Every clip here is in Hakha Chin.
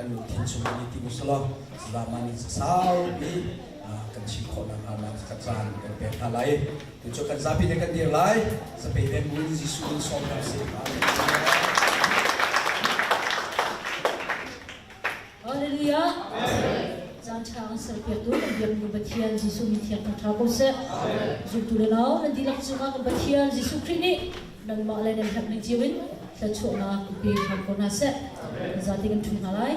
Kan lungthin chung in i tim usulaw Salama nih saupi kan chim khawh nakhnga nak ka caan kan pek hna lai. Tu cu kan zapi te kan dir lai. Zapei ven buin Jesuh in sawm hna sih. Hallelujah. Caan ṭha an serpiaktu kan biakmi Pathian Jesuh min thiang thangṭha ko seh. Zumtu le nau nan dihlak cungah kan Pathian Jesuh Khrih nih nangmah le nan herh ning cio in thluachuahnak in pe hram ko hna seh. Zati kan ṭhu hna lai.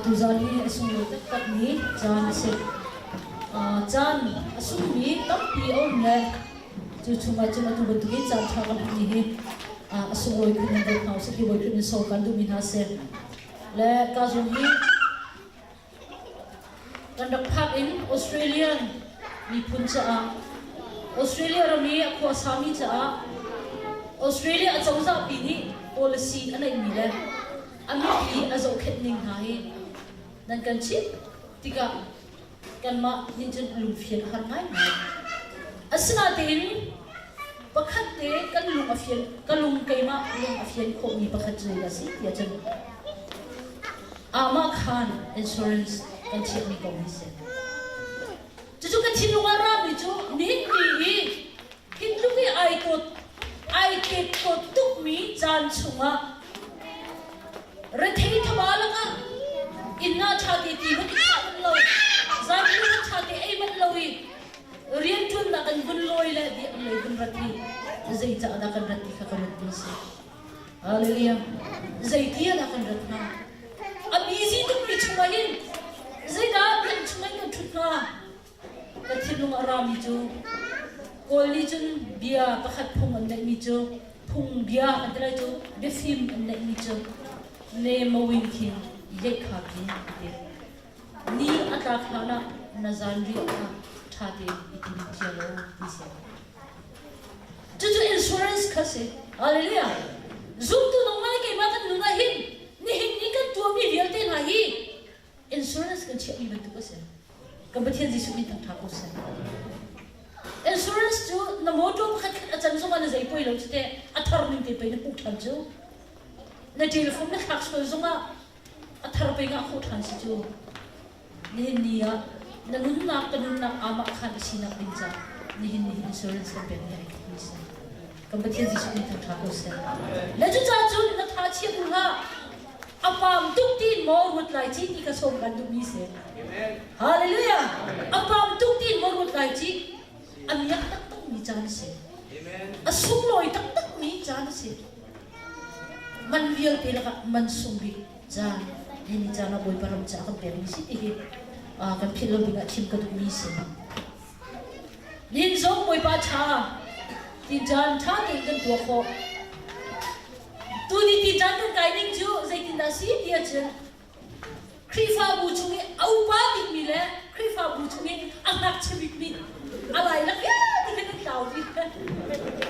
Tuzaan hi a sunglawi taktakmi caan a si. Caan a sungmi tampi a um le cu chungah cun atu bantukin caan ṭha kan hmuhmi hi a sunglawi khun in dawt hna usih ti Bawi Khrih min sawm kan duhmi hna a si. Le ka zong hi Kan rak phak in Australian miphun caah, Australia ram i a khuasami caah Australia acozah pi nih policy a neihmi le a mipi a zohkhenh ning hna hi nan kan chimh tikah kanmah nih cun lungfian a har ngaingai. Asinain pakhat te kan lung a fian ka lung keimah lung a fian khawhmi pakhat cu a si tiah cun Amakhan insurance kan chiahmi kong hi si. Cucu ka thinlung ah rami cu nihin ni hi thinlung i ai kawt ai tet kawt tukmi caan chungah rethei thaba lakah inn ah ṭha te ti hmanh i thlah manh lo zapi hmanh ṭha te ei manh lo i rianṭuannak an vun lawi le biak lei vun rat hi zeicah dah kan rat ti kha ka ruat mi si. Hallelujah. Zeiti ah dah kan rat hnga? A busy tukmi chungah hin zeidah biak chungah hin kan ṭhut hnga? Ka thinlung a rami cu Kawl nih cun bia pakhat phung an neihmi cu phung bia an ti lai cu biafim an neihmi cu ne mawin khin yeih kha pi ti. Ni a tlak hlan ah na zanriah kha ṭha tein i tim cia law ti si. Cucu insurance kha si. Hallelujah. Zumtu nangmah le keimah kan nun ah hin nihin ni kan tuahmi vialte hna hi insurance kan chiahmi bantuk a si. Kan Pathian Jesuh min thangṭha ko seh. Insurance cu na motor pakhat khat a can zongah na zei poi lo cu teh a thar ning te pei na hmuh ṭhan cu. Na telephone na thlak sual zongah a thar pei ngah khawh ṭhan si cu. Nihin ni ah na nunnak ka nunnak aamah khan a sinak ding caah nihin ni insurance kan pekmi ai tlukmi si. Kan Pathian Jesuh nih thangṭha ko seh. Le cucaah cun na tha chia bu hlah. A paam tuk tiin maw ruat lai ci ti kha sawm kan duhmi si. Hallelujah! A paam tuk tiin maw ruat lai ci a miak taktakmi caan a si. A sunglawi taktakmi caan a si. Man vialte lakah man sung bik caan hi ni caan ah Bawipa ram caah kan pekmi si ti hi kan philh lo dingah chim ka duhmi si. Nihin zong Bawipa ṭha tin caan ṭha tein kan tuah khawh. Tuni ti caan kan kai ning cu zeitindah si ti ahcun Khrihfabu chung i a upa bikmi le Khrihfabu chung i a ngakchia bikmi a lai lak ti khan an tlau ti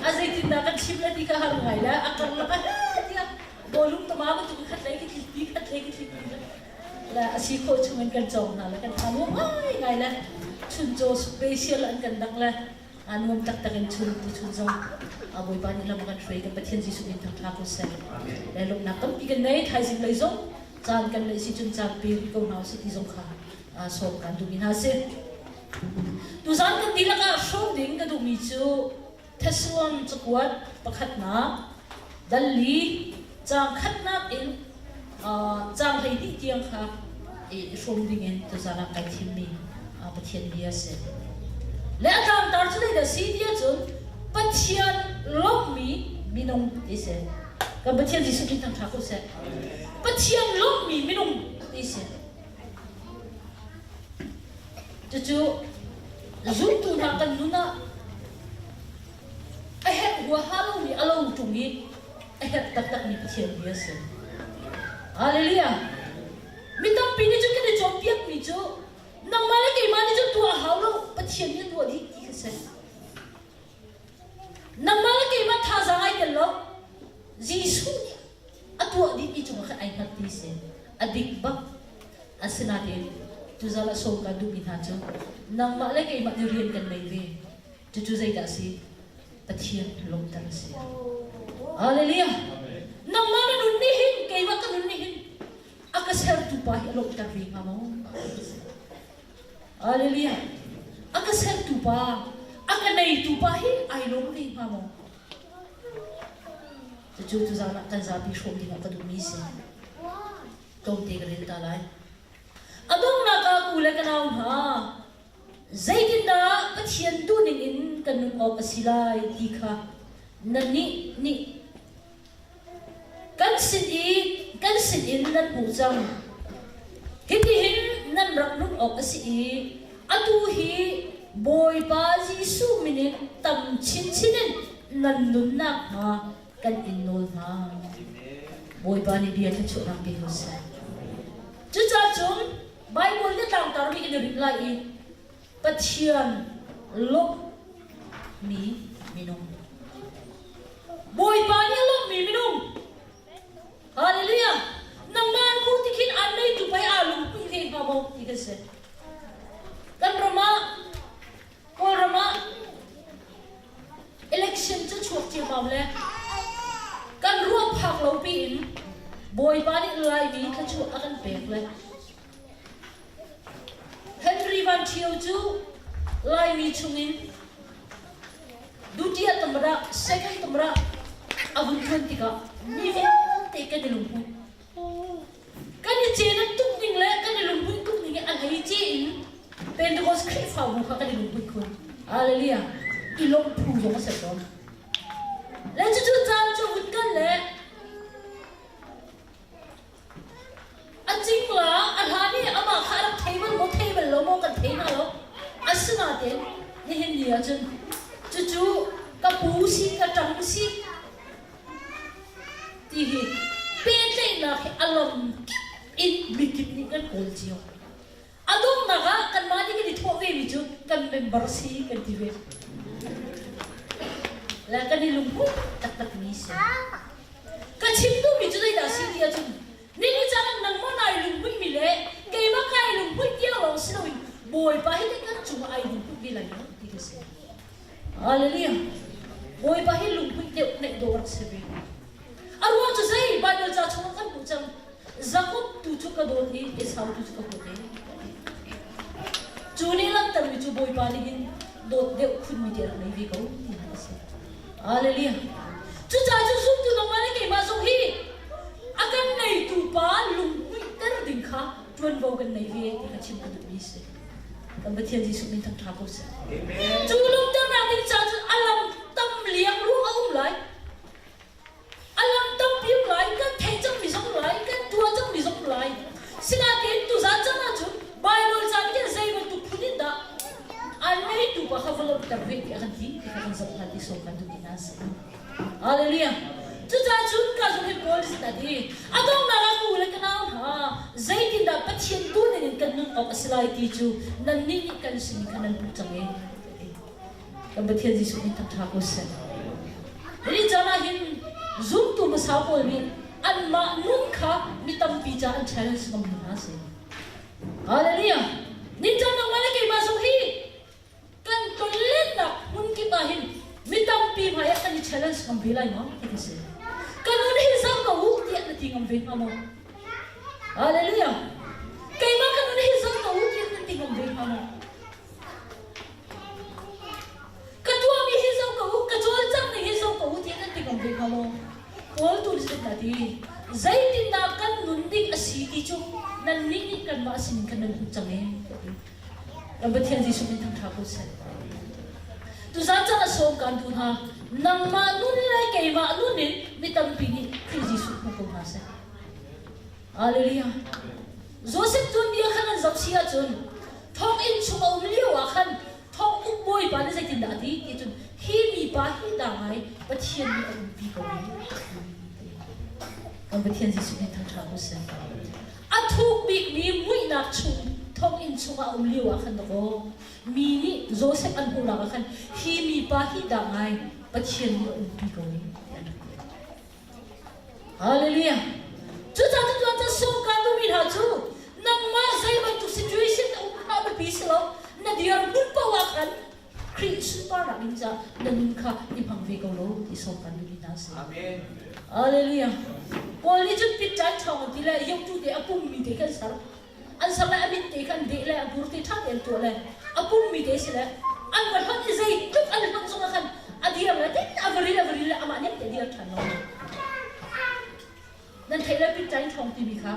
a zeitindah kan chim le ti ka har ngai le a karlak ah tiah bawlung tama bantuk khat lei ka tlik ti khat lei ka tlik ti le a si khawh chung in kan cawng hna le kan tha nuam ngai ngai le chuncaw special an kan dang le a nuam taktak in chun tu chun zong a Bawipa nih lam kan hruai kan Pathian Jesuh min thangṭha ko seh le lawmhnak tampi kan nei thaizing lei zong caan kan neih si cun caan pe rih ko hna usih ti zong kha sawm kan duhmi hna si tuzaan kan dihlak ah hrawm ding ka duhmi cu Thessalon cakuat pakhatnak dal li caang khatnak in caang 12 tiang kha i hrawm dingin tuzaan ah kai thimmi Pathian bia a si. Le a tlangtar cu zeidah si ti ahcun Pathian lawmhmi minung ti si. Kan Pathian Jesuh Khrih thangṭha ko seh. Pathian lawmhmi minung ti si. Cucu zumtu hna kan nun ah a herh huaha lomi a lo ṭung i a herh taktakmi Pathian bia a si. Hallelujah! Mi tampi nih cun kan i cawnpiakmi cu nangmah le keimah nih cun tuah a hau lo, Pathian nih a tuah dih ti kha si. Nangmah le keimah thazaang ai tel lo. Jesuh nih a tuah dihmi cungah khan ai hngat ti si. A dik bak. Asinain tuzal a sawm kan duhmi hna cu nangmah le keimah nih rian kan nei ve. Cucu zeidah a si? Pathian lawmhter a si. Hallelujah. Nangmah na nun nih hin keimah ka nun nih hin a ka sertu pa hi a lawmhter ve hnga maw? Hallelujah. A ka sertu pa, a ka neitu pa hi ai lawm ve hnga maw? Cucu tuzaan ah kan zapi hrawm dingah ka duhmi si. Tlawmte ka rel ta lai. A donghnak ah u le ka nau hna, zeitindah Pathian duhning in kan nun awk a si lai ti kha nannih nih kan sin i kan sinin nan hmuh cang. Hitihin nan rak nun awk a si i atu hi Bawipa Jesuh min in tam chinchin in nan nun nakhnga kan in nawl hna. Bawipa nih bia thluachuahnak pe ko seh. Cucaah cun Baibal na tlangtarmi kan i rinh lai i Pathian lawmhmi minung. Bawipa nih a lawmhmi minung. Hallelujah! Nangmah an hmuh ti khin an neitu pei aa lungpui ve hnga maw ti kan si. Kan ram ah Kawlram ah election cu chuak ciammam le kan ruah phak lo piin Bawipa nih Laimi thluachuah a kan pek le Henry Van Ṭhio cu Laimi chungin Dutiya tamra second tamra a vun ṭuan tikah mi vialte kan i lungput. Kan i cenan tuk ning le kan i lunghmuih tuk ning i a hleice in Pentecost Khrihfabu kha kan i lunghmuih khun. Hallelujah. I lawmh phu zong a si tawn. Le cucu caan cu vun kal le a cingla a hlan i amah kha a rak thei bal maw thei bal lo maw kan thei hna lo. Asinain nihin ni ahcun cucu ka pu si ka ṭang si ti hi pehtlaihnak hi a lam kip in mikip nih kan kawl cio. A donghnak ah kanmah nih kan i thawh vemi cu kan member si kan ti ve. Le kan i lunghmuih taktakmi si. Ka chim duhmi cu zeidah si ti ahcun nihin caan ah nangmah nai lunghmuihmi le keimah kai lunghmuih tiang lawng si loin Bawipa hi kan cungah ai lunghmuih ve lai lo ti ka si. Hallelujah. Bawipa hi lunghmuih deuh neih dawh rak si ve. A ruang cu zei Bible ca chungah kan hmuh cang. Jakob tu cu ka dawt i Esau tu cu ka huat e. Cu nih langhtermi cu Bawipa nih hin dawt deuh khunmi te rak nei ve ko ti a si. Hallelujah. Cucaah cu zumtu nangmah le keimah zong hi a kan neitu pa lunghmuihter ding kha ṭuanvo kan nei ve ti kha chim ka duhmi si. Kan Pathian Jesuh min thangṭha ko seh. Cu lungternak ding ca cun a lam tam liang ruang a um lai. A lam tampi um lai, kan theih cangmi zong lai, kan tuah cangmi zong lai. Sinain tuzaan caan ahcun Baibal ca nih zei bantuk phun in dah an ngeitu pa kha va lawmhter ve ti a kan ti ti kha kan zoh hna ti sawm kan duh ti hna si. Hallelujah. Cucaah cun ka zong hi Paul sin a ti. A donghnak ah ka u le ka nau hna, zeitindah Pathian duhning in kan nun awk a si lai ti cu nannih nih kan sin khan nan hmuh cang e. Kan Pathian Jesuh nih thangṭha ko seh. Hi caan ah hin zumtu hmasa pawl nih anmah nun kha mi tampi ca an challenge ngam hna si. Hallelujah. Nincang nangmah le keimah zong hi kan tonlennak hmun kip ah hin mi tampi hmai ah kan i challenge ngam ve lai maw ti ka si. Ka nun hi zoh ko u tiah na ti ngam ve hnga maw? Hallelujah. Keimah ka nun hi zoh ko u tiah nan ti ngam ve hnga maw? Ka tuahmi hi zoh ko u, ka cawlcanghning hi zoh ko u tiah nan ti ngam ve hnga maw? Paul tu nih a ti. Zeitindah kan nun ding a si ti cu nannih nih kanmah sinin khan nan hmuh cang ee. Kan Pathian Jesuh min thangṭha ko seh. Tuzaan caan a sawm kaan duh hna. Nangmah nun le keimah nun in mi tampi nih Khrih Jesuh hmu ko hna seh. Hallelujah. Joseph tuanbia khan an zoh si ahcun thonginn chung a um lio ah khan thong uk bawipa nih zeitindah a ti ti cun hi mipa hi dah ngai Pathian nih a umpi ko Kan Pathian Jesuh nih thangṭha ko seh. A thuk bikmi muihnak chung thonginn chungah a um lio ah khan dakaw mi nih Joseph an hmuhnak ah khan hi mipa hi dah ngai Pathian nih a umpi ko ti an rak ti. Hallelujah. Cucaah cu tuan cun sung kaa duhmi hna cu nangmah zei bantuk situation na um kha biapi si lo na dirhmun paoh ah khan Khrih sunparnak ding caah na nun kha i hmang ve ko lo ti sawm kan duhmi hna si. Amen. Hallelujah. Paul nih cun pit caan ṭhawng an ti le yotu te a pummi te kan ser. An ser le a mit te khan deh le a bur te ṭha te an tuah le a pummi te si le an va hlonh i zeitluk an hlonh zongah khan a dir le tin a va ril a va ril le amah nih te dir ṭhan lo. Nan theih le pit caan ṭhawng timi kha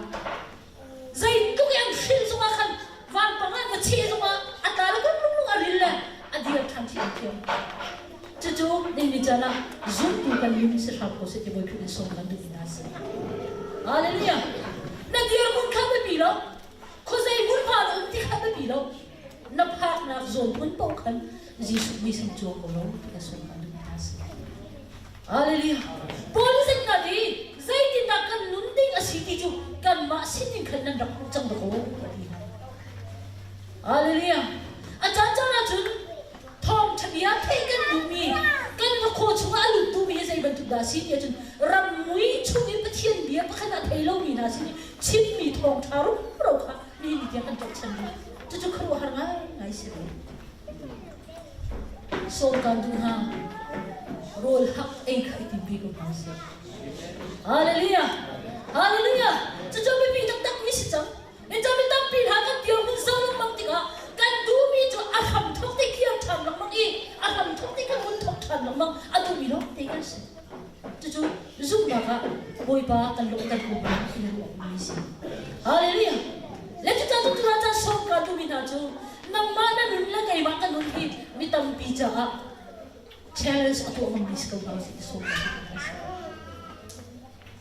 Zeitluk i an hrin zongah khan vanpang ah va cheh zongah a tla le lung a ril le a dir ṭhan ṭhiamṭhiam. Cucu nihin caan ah zumtu kan nun si hram ko seh ti Bawi Khrih in sawm kan duhmi hna a si. Hallelujah! Na dirhmun kha biapi lo, khuazei hmunhma na um ti kha biapi lo, na phaknak zawn hmun paoh khan Jesuh muisam cuang ko lo ti ka sawm kan duhmi hna a si. Hallelujah. Paul zinnak hi zeitindah kan nun ding a si ti cu kanmah sinin khan nan rak hmuh cang dakaw a ti hna. Hallelujah. A caan caan ahcun thawngṭha bia theih kan duhmi kan hnakhaw chungah a lut duhmi hi zei bantuk dah a si ti ahcun rammui chung i Pathian bia pakhat a thei lomi hna sin i chimmi thawngṭha rumro kha nihin ni tiang kan tlaihchan rih. Cucu khuaruahhar ngaingai si ve. Sawm kaan duh hna. Rawl hak ei kha i timpi ko hna sih. Hallelujah! Hallelujah! Cucu biapi taktak mi si cang. Nicang mi tampi hna kan dirhmun zoh lengmang tikah kan duhmi cu a hram thawk te khiar ṭhan lengmang i a hram thawk te khan hun thawk ṭhan lengmang a duhmi lawng te kan si. Cucu zumhnak ah Bawipa kan lawhter ko hna in ruah mi si. Hallelujah! Le cucaah cu tuah caan sawm kaa duhmi hna cu nangmah na nun le keimah ka nun hi mi tampi caah challenge a tuah ngammi si ko hna usih ti sawm kaa duh hna si.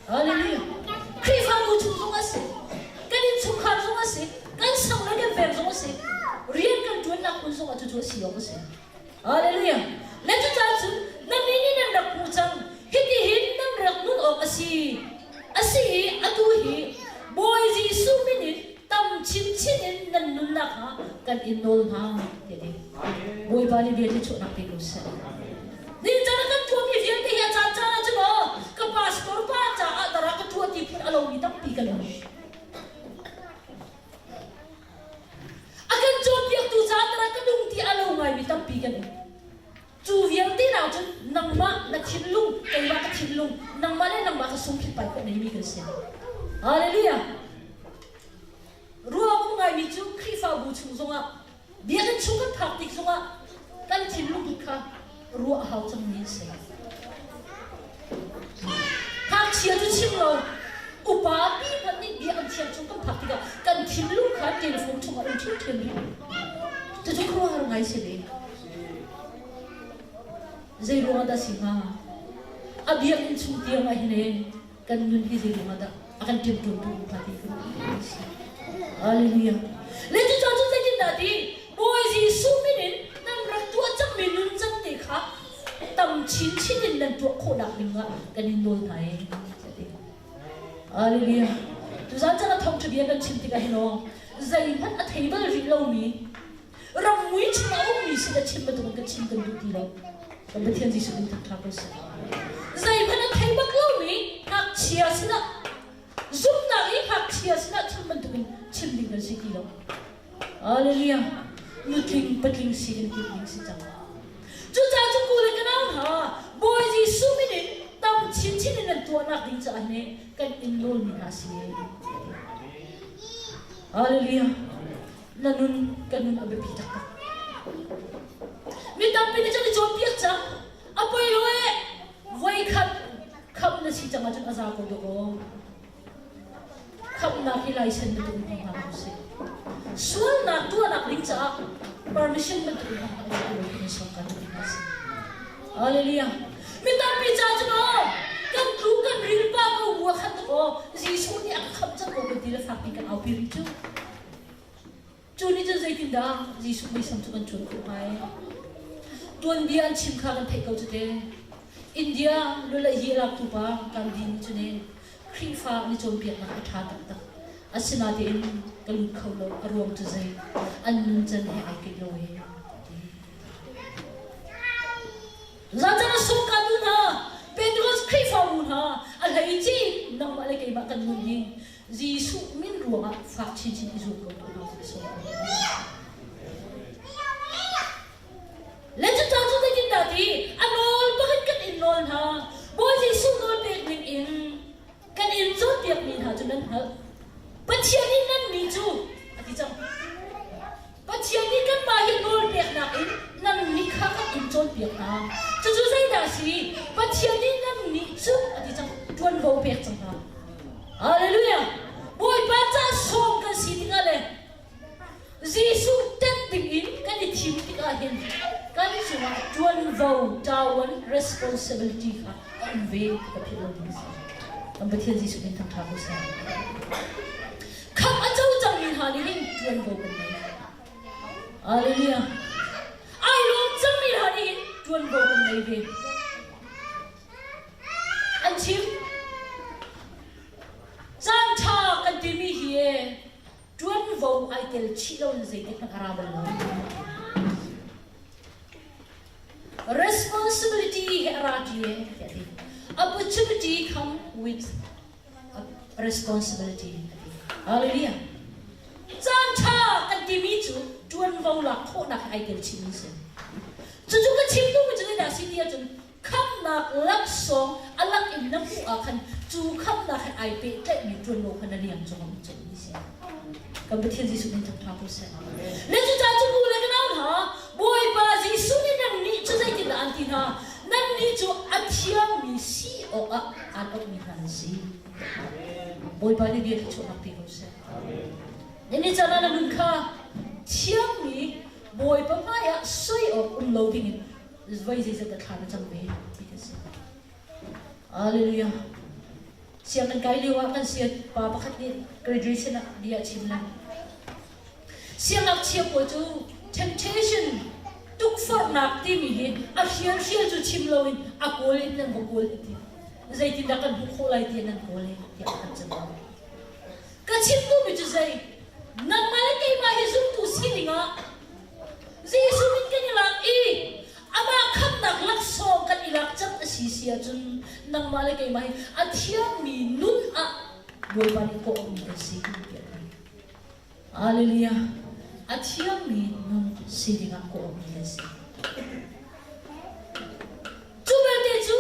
Hallelujah! Khrihfabu chung zong a si, kan innchungkhar zong a si, kan sang le kan veng zong a si, rian kan ṭuannak hmun zong ah cucu a si awk a si. Hallelujah! Le cucaah cun nan nih nih nan rak hmuh cang. Hitihin nan rak nun awk a si. A si i atu hi Bawi Jesuh min in tam chinchin in nan nunnak kha kan in nawl hna ti a ti. Bawipa nih bia thluachuahnak pe ko seh. Nihin a kan tuahmi vialte hi a caan caan ah cun aw ka pastor pa caah dara ka tuah ti phun a lomi tampi kan um. A kan cawnpiaktu caah tara ka nung ti a lo ngaimi tampi kan um. Cu vialte nak cun nangmah na thinlung, keimah ka thinlung, nangmah le nangmah ka sungkhit pai khawh neimi kan si. Hallelujah! Ruang um ngaimi cu Khrihfabu chung zongah biakinn chung kan phak tik zongah kan thinlung put kha ruah a hau cangmi an si. Ngakchia cu chim lo, upa pi hmanh nih bia an thiam chung kan phak tikah kan thinlung kha telephone chungah um ṭhiamṭhiam rih. Cucu khuaruahhar ngai si ve. Zei ruangah dah si hnga? A biakinn chung tiang ah hin ee kan nun hi zei ruangah dah a kan ṭemṭuantu hnga ti kan si. Hallelujah. Le cucaah cun zeitindah ti Bawi Jesuh min in nan rak tuah cangmi nuncan te kha tam chinchin in nan tuah khawhnak ding ah kan in nawl hna ee. Hallelujah. Tuzan chan a thawngṭha bia kan chim tikah hin aw zeihmanh a thei bal rih lomi rammui chung a ummi sin a chim bantukin ka chim kan duh ti lo. Kan Pathian Jesuh min thangṭha ko seh. Zeihmanh a thei bak lomi ngakchia sinah zumhnak i ngakchia sinah chim bantukin chim ding kan si ti lo. Hallelujah. Nutling patling si kan timh ding si cang. Cucaah cu ku le ka nau hna, Bawi Jesuh min in tam chinchin in nan tuahnak ding caah hin kan in nawlmi hna si. Hallelujah. Na nun kan nun a biapi taktak. Mi tampi nih cun i cawnpiak cang. A poi lo e. Voi khat khamh na si cang ahcun a za ko dawkaw. Khamhnak hi laisen bantuk in hmang hna hlah usih. Sualnak tuahnak ding caah permission bantuk in hmang hlah usih ti lo kan ti hna si. Hallelujah. Mi tampi ca cun aw kan tlu kan ril pa ko bu ah khan tuk aw Jesuh nih a ka khamh cang ko kan ti le fakpi kan aupi rih cu. Cu nih cun zeitindah Jesuh muisam cu kan cuan khawh hnga i? Tuanbia an chim kha kan theih ko cu te. India lulei hi a laktu pa Gandhi nih cun ee Khrihfa an i cawnpiaknak a ṭha taktak. Asinain ka lut kho lo. A ruang cu zei? An nuncan he ai keih lo ee. Zacan a sung ka nu hna, Pentecost Khrihfabu hna, a hleice in nangmah le keimah kan nun hi Jesuh min ruangah fak chinchin i zuam ko tuah hna usih. Le cu. hngalh. Pathian nih nan mi cu a ti cang. Pathian nih kanmah hi nawlpeknak in nannih kha kan in cawnpiak hna. Cucu zeidah a si? Pathian nih nannih cu a ti cang, ṭuanvo pek cang hna. Hallelujah! Bawipa ca sawm kan si tikah le Jesuh ṭanh dingin kan i thim tikah hin kan cungah ṭuanvo ṭawan responsibility kha a um ve ti ka philh lo ding a si. Kan Pathian Jesuh min thangṭha ko seh. Khamh a co cangmi hna nih hin ṭuanvo kan ngei. Hallelujah. Ai lawm cangmi hna nih hin ṭuanvo kan ngei ve. An chim. Caan ṭha kan timi hi e ṭuanvo ai tel chih lo in zeitik hmanh a ra bal lo. Responsibility he a ra ṭi e tiah a ti. Opportunity come with responsibility a ti. Hallelujah. Caan ṭha kan timi cu ṭuanvo lak khawhnak he ai tel chihmi si. Cucu ka chim duhmi cu zeidah a si ti ahcun khamnak laksawng a lak in na hmuh ah khan cu khamnak he ai pehtlaihmi ṭuanvo kha na liang cungah um colhmi si. Kan Pathian Jesuh min thangṭha ko seh. Na cucaah cu u le ka nau hna, Bawipa Jesuh nih nannih cu zeitindah an ti hna? Nannih cu a thiangmi si awkah aan auhmi hna nan si. Bawipa nih bia thluachuahnak pe ko seh. Nannih caan ah na nun kha thiangmi Bawipa hmaiah soi awk um lo dingin voi zeizat dah thla na cam ve ti ka si. Hallelujah. Sianginn kai lio ah kan sian pa pakhat nih graduation ah bia a chim lai. Siangngakchia pawl cu temptation tukforhnak timi hi a hrial hrial cu chim loin a kawl in nan va kawl ti. Zeitindah kan hmuh khawh lai ti nan kawl i tiah kan chim. Ka chim duhmi cu zei? Nangmah le keimah hi zumtu sining ah Jesuh min kan i lak i amah khamnak laksawng kan i lak cang a si si ahcun nangmah le keimah hi a thiangmi nun ah Bawipa nih kawhmi kan si tiah a ti. Hallelujah. A thiangmi nun si dingah kawhmi kan si. Cu belte cu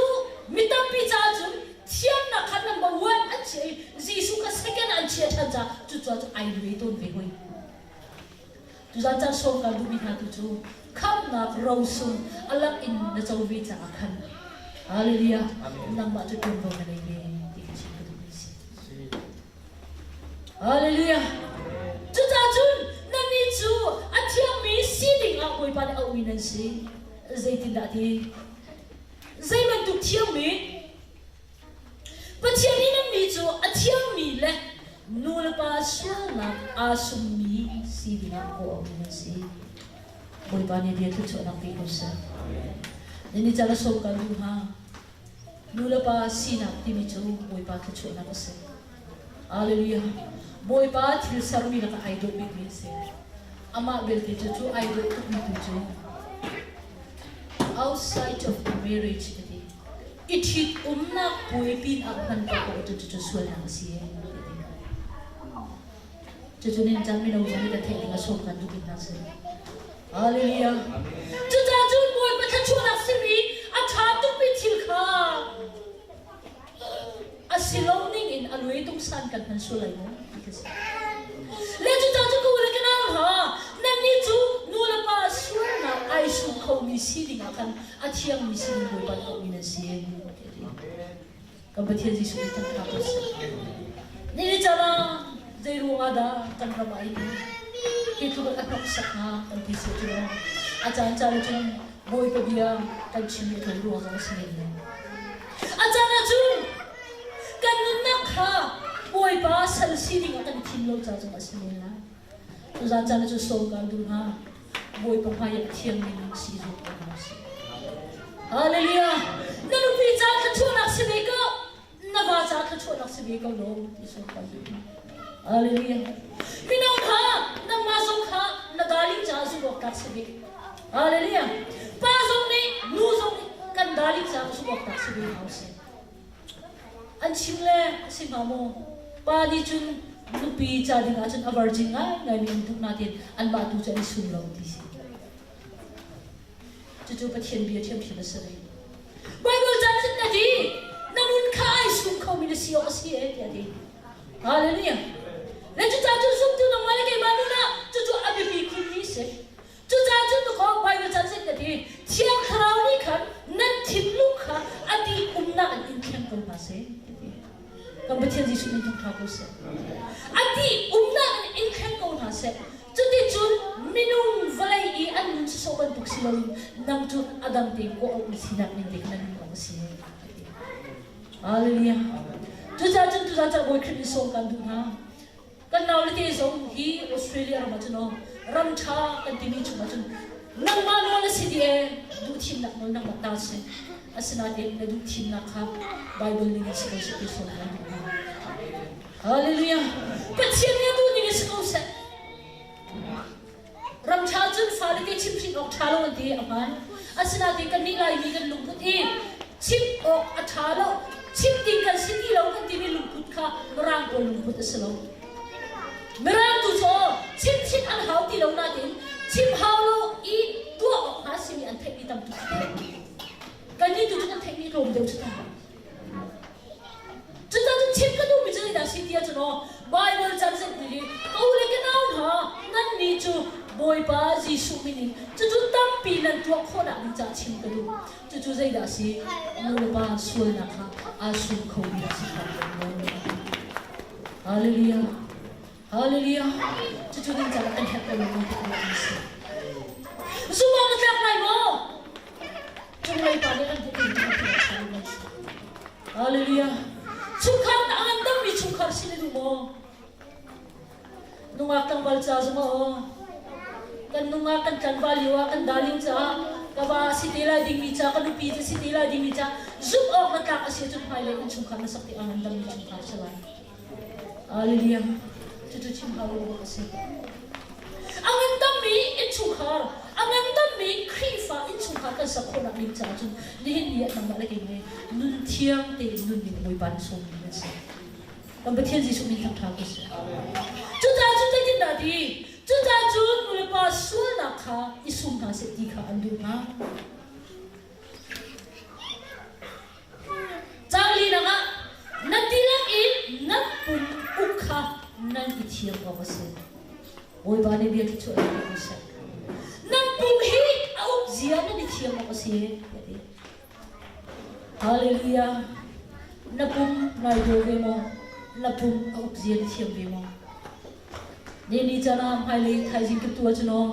mi tampi caah cun thiannak kha number one an chiah i Jesuh kha second an chiah ṭhan caah cucaah cu ai ve tawn ve hoi. Tuzan caan sawm kan duhmi hna tu cu khamhnak rosung a lak in na co ve caah khan Hallelujah nangmah cu ṭuanvo na ngei ve ti ka chim ka duhmi si. Hallelujah Cucaah cun nannih cu a thiangmi sining ah Bawipa nih auhmi nan si. Zeitindah a ti? Zei bantuk thiangmi? Pathian nih nannih cu a thiangmi le nu le pa sualnak aa summi si dingah kawh-auhmi nan si. Bawipa nih bia thluachuahnak pe ko seh. Nannih ca na sawm kan duh hnga. Nu le pa sinak timi cu Bawipa thluachuahnak a si. Hallelujah. Bawipa thil sermi lakah ai dawh bikmi a si. Amah belte cu cu ai dawh tukmi tu cu outside of marriage a ti. I ṭhit umnak puai pinah hman ko ko cu cucu sualnak a si a ti. Cucu nin caan mino zong nih kan theih ding a sawm kan duh hna si. Hallelujah. Cucaah cun Bawipa thluachuahnak simi a ṭha tukmi thil kha a si lo ning in a lui tuk san kan hman sual lai maw ti khi si. Le cucaah cu ka u le ka nau hna, nannih cu nu le pa sualnak ai sum khomi si dingah khan a thiangmi sinin Bawipa nih auhmi nan si. Kan Pathian Jesuh nih kan tha ko seh. Nihin caan ah zei ruangah dah kan ram ah hin hi tluk a hnoksak hnga kan ti si cu a caan caan cun Bawipa bia kan chim i tlung ruang zong a si men lai. A caan ah cun kan nunnak kha Bawipa sal sining ah kan i thim lo ca zong a si men lai. Tuzaan caan ah cun sawm kan duh hna. Bawipa hmai ah thiangmi nun si zuam ko hna usih. Hallelujah! Na nupi ca thluachuahnak si ve ko. Na va ca thluachuahnak si ve ko lo ti sawm kan duh hna. Hallelujah! Mino kha nangmah zong kha na darling caah zumh awk tlak si ve. Hallelujah! Pa zong nih nu zong nih kan darling caah zumh awk tlak si ve hna usih. An chim le a si hnga maw? Pa nih cun nupi ca ding ahcun a virgin ngaingaimi an duh nain anmah tu cu an i sum lo ti si. Cucu Pathian bia ṭhiamṭhiam a si rih. Baibal caan cun na ti, na nun kha ai sum khomi na si awk a si e tiah a ti. Hallelujah. Le cucaah cun zumtu nangmah le keimah nun ah cucu a biapi khunmi si. Cucaah cun kaw Bible caan zei ka ti Thiang Thlarau nih khan nan thinlung kha a dih umnak in in thleng ko hna seh. Kan Pathian Jesuh min thangṭha ko seh. A dih umnak in in thleng ko hna seh. Cuticun minung vawlei i an nun sawsawh bantuk si loin nang cu a dang tein kawh auhmi sinak ning te khan nan nun awk a si. Hallelujah. Cucaah cun tuzaan caan Bawi Khrih nih sawm kan duh hna. Kan naule te zong hi Australia ram ah cun aw ram ṭha kan timi chung ah cun nangmah nawl a si dih ee duh thimnak nawl nangmah ta si. Asinain na duh thimnak kha Bible ning in si ko seh ti sawm kan duh hna. Hallelujah. Pathian nih a duh ning in si ko seh. Ram ṭha cun fale te chimhhrin awk ṭha lo an ti a hmaan. Asinain kannih Laimi kan lungput hi chim awk a ṭha lo, chim ding kan si ti lo kan timi lungput kha Mirang pawl lungput a si lo. Mirang tu cu chimhhrin an hau ti lo nain chim hau lo i tuah awk hna simi an theihmi tam tuk Kannih tu cu kan theihmi tlawm deuh cu ta. Cucaah cun chim ka duhmi cu zeidah a si ti ahcun aw Baibal cang zet nih ka u le ka nau hna nannih cu Bawipa Jesuh min in cucu tampi nan tuah khawhnak ding caah chim ka duh. Cucu zeidah a si? Nu le pa sualnak kha aa sum khomi a si kha Hallelujah. Hallelujah. Cucu ding caah kan herh ko lo ti a si. Zumh na tlak lai maw? Cunglei pa nih an hmuh Hallelujah. Chungkhar na a ngandammi chungkhar si na duh maw? Nungak tlangval ca zong aw. Kan nungak kan tlangval lio ah kan darling caah ka va si te lai dingmi ca ka nupi si te lai dingmi ca zumh awk na tlak a si cun hmailei kan chungkhar na sak ti a ngandammi chungkhar si lai. Hallelujah. Cucu chim hau lo a si. A ngandammi innchungkhar, a ngandammi Khrihfa innchungkhar kan sak khawhnak ding caah cun nihin ni ah nangmah le keimah nun thiang tein nun ding Bawipa nih sawmmi kan si. Kan Pathian Jesuh min thangṭha ko seh. Cucaah cun zeitindah ti? Cucaah cun nulepa sualnak kha i sum hna seh ti kha an duh hna. Caang linak ah nan dihlak in nan pum uk kha nan i thiam awk a si. Bawipa nih bia thluachuah in pe ko seh. Nan pum hi a uk zia nan i thiam awk a si. Hallelujah. Na pum nai daw ve maw? Na pum a uk zia na thiam ve maw? Ni caan ah hmailei thaizing ka tu ahcun aw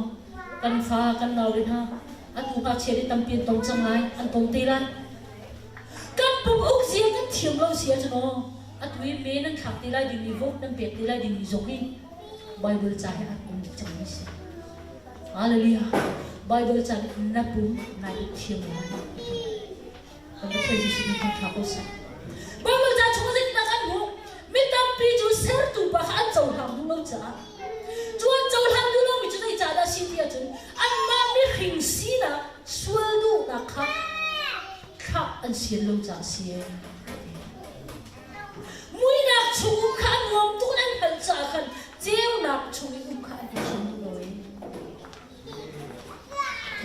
kan fa kan nau le hna atu ngakchia nih tampi an tong cang lai an tong te lai kan pum uk zia kan thiam lo si ahcun aw atu i me nan thlak te lai dingmi vote nan pek te lai dingmi zong hi Bible ca he an um cang mi si Hallelujah Bible ca nih na pum nai uk thiam lai Kan Pathian Jesuh nih kan thla ko seh. Baibal ca chung zeitindah kan hmuh? Mi tampi cu sertu pa kha an cohlang duh lo caah cu an cohlang duh lomi cu zeicahdah a si ti ahcun anmah mihring sinak sual duhnak kha thlah an sian lo caah a si. Muihnak chung um kha an nuam tuk in an hngalh caah khan ceunak chung i um kha an i thim duh lo i.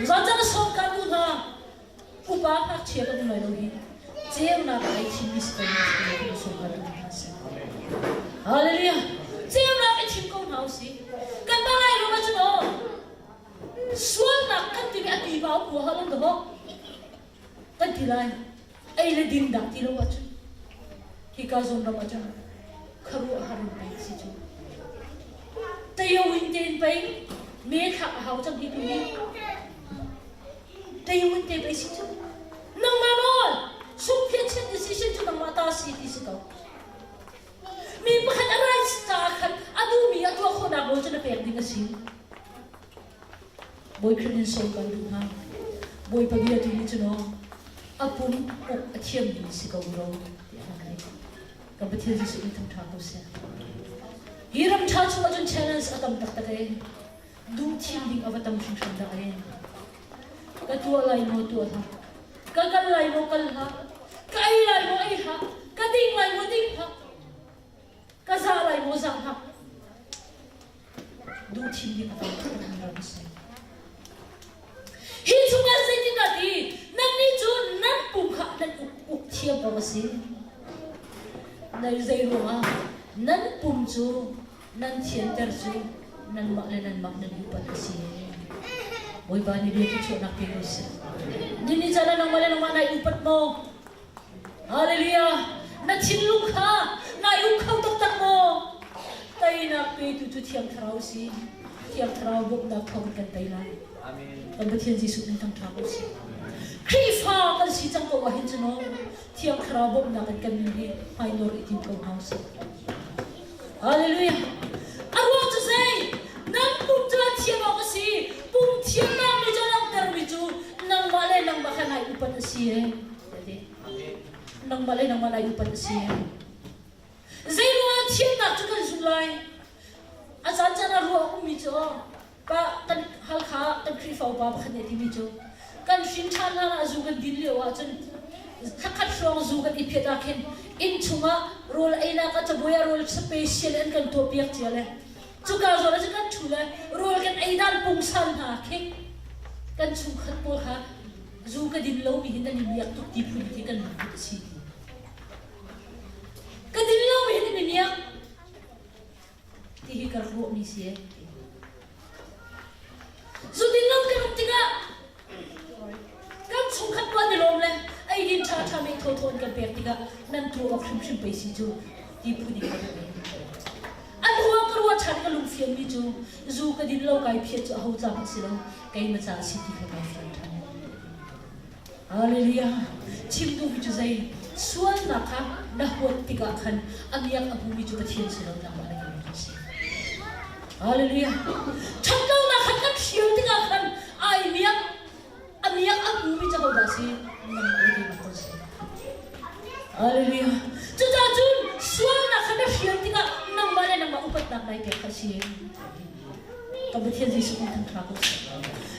Zan sawm kan duh hna. Upa ngakchia kan um lai lo hi ceunak ai thimmi si ko hna seh kan sawm hna hna seh. Hallelujah. Ceunak i thim ko hna usih. Kan ba lai rum ahcun aw sualnak kan timi a ti ba um rua lo dah kan ti lai ei le din dah ti lo ahcun hika zawn ram ahcun kharuah har in pei si cu tayo in tein pei me thlak a hau cang hi tu hi Teiwin te pei si cu. Nangmah nawl sungphiat decision cu nangmah ta si ti si ko. Mi pakhat a rights caah khan a duhmi a tuah khawhnak nawl cu na pek ding a si. Bawi Khrih in sawm kan duh hna. Bawipa bia tu nih cun aw a pum uk a thiammi si ko ro tiah a kan ti. Kan Pathian Jesuh nih thangṭha ko seh. Hi ram ṭha chung ahcun challenge a tam taktak ee. Duh thim ding a va tam hringhran dah ee. Ka tuah lai maw tuah hlah. Ka kal lai maw kal hlah. Ka ei lai maw ei hlah. Ka ding lai maw ding hlah. Ka zah lai maw zah hlah. Duh thim ding a tam taktak ram a si. Hi chungah zeitindah ti nannih cu nan pum kha nan uk, uk thiam awk a si. Nai zei ruangah? Nan pum cu nan thianter cu nanmah le nanmah nan upat a si. Bawipa nih bia thluachuahnak pe ko seh. Ni ni caan ah nangmah le nangmah nai upat maw? Hallelujah! Na thinlung kha nai uk kho taktak maw? Teinak petu cu Thiang Thlarau si. Thiang Thlarau bawmhnak thawng kan tei lai. Kan Pathian Jesuh min thangṭha ko seh. Khrihfa kan si cang ko ahhin cu no Thiang Thlarau bawmhnak in kan nun hi hmainawr i tim ko hna usih. Hallelujah! A ruang cu zei? Nan pum cu a thiam awk a si. Pum thiamnak nih cu a langhtermi cu nangmah le nangmah kha nai upat a si ee. Nangmah le nangmah nai upat a si ee. Zei ruangah thiamnak cu kan zumh lai? A caan caan ah ruah a ummi cu pa kan Halkha kan Khrihfa upa pakhat nih a timi cu kan hrin ṭhan hlan ah zu kan din lio ahcun thlakhat hrawng zu kan i phiat ah khin inn chungah rawl einak ah cabuai ah rawl special an kan tuahpiak cia le cuka zawn ah cun kan ṭhu le rawl kan ei dan pungsan hna khi kan chungkhat pawl kha zu ka din lomi hi nan i miak tuk ti phun khi kan lungput a si ti ka din lomi hi nan i miak ti hi ka ruahmi si. Zu din lo kan um tikah kan chungkhat pa ni lawm le eidin ṭha ṭha mei thawthaw an kan pek tikah nan tuah awk hrimhrim pei si cu ti phun in ka ruah. An ruang ka ruah ṭhan ka lungfianmi cu zu ka din lo kai phiat cu aho ca hmanh si lo keimah ca a si ti kha kai fiang ṭhan. Hallelujah! Chim duhmi cu zei? Sualnak kha na huat tikah khan a miak a hmumi cu Pathian si lo nangmah le keimah kan si. Hallelujah! Ṭhatlonak khan kan hrial tikah khan ai miak a miak a hmumi cu hodah si? Nangmah le keimah kan si. Hallelujah! Cucaah cun sualnak kha na hrial tikah nangmah le nangmah upatnak nai pek kha si. Kan Pathian Jesuh kan thangṭha ko seh.